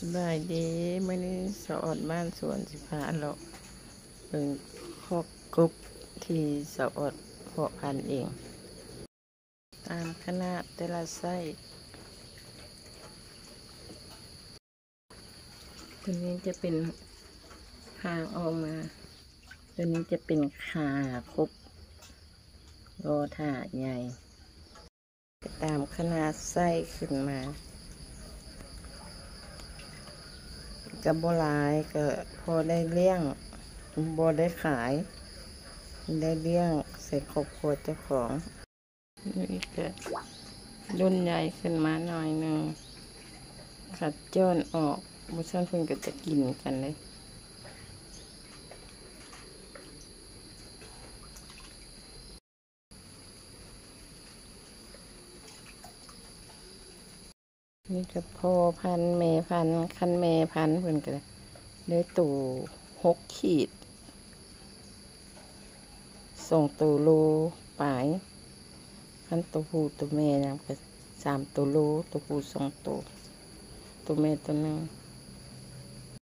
ສະບາຍດີ ມື້ນີ້ສາວອອດບ້ານສວນຊິພາເລາະເບິ່ງຄອກກົບທີ່ສາວອອດເພາະພັນເອງ ຕາມຂະໜາດແຕ່ລະໄຊ. ຕົວນີ້ຈະເປັນຫາງອອກມາ, ຕົວນີ້ຈະເປັນຂາຄົບ ລໍຖ້າໃຫຍ່. ຕາມຂະໜາດໄຊຂຶ້ນມາ ກໍບໍ່ຫຼາຍ ກໍພໍໄດ້ລ້ຽງ ບໍ່ໄດ້ຂາຍ ໄດ້ລ້ຽງໃສ່ຄອບຄົວເຈົ້າຂອງ. ນີ້ກໍລຸ້ນໃຫຍ່ຂຶ້ນມາໜ້ອຍໜຶ່ງ ຄັດຈ້ອນອອກ ບໍ່ຊັ້ນເພິ່ນກໍຈະກິນກັນເດ້. ນີ້ກໍພໍ່ພັນແມ່ພັນ ຄັນແມ່ພັນເພິ່ນກໍໄດ້ໂຕຫົກຂີດ ສອງໂຕໂລປາຍ ຄັນໂຕຜູ້ໂຕແມ່ນະກໍສາມໂຕໂລ ໂຕຜູ້ສອງໂຕ ໂຕແມ່ໂຕໜຶ່ງ.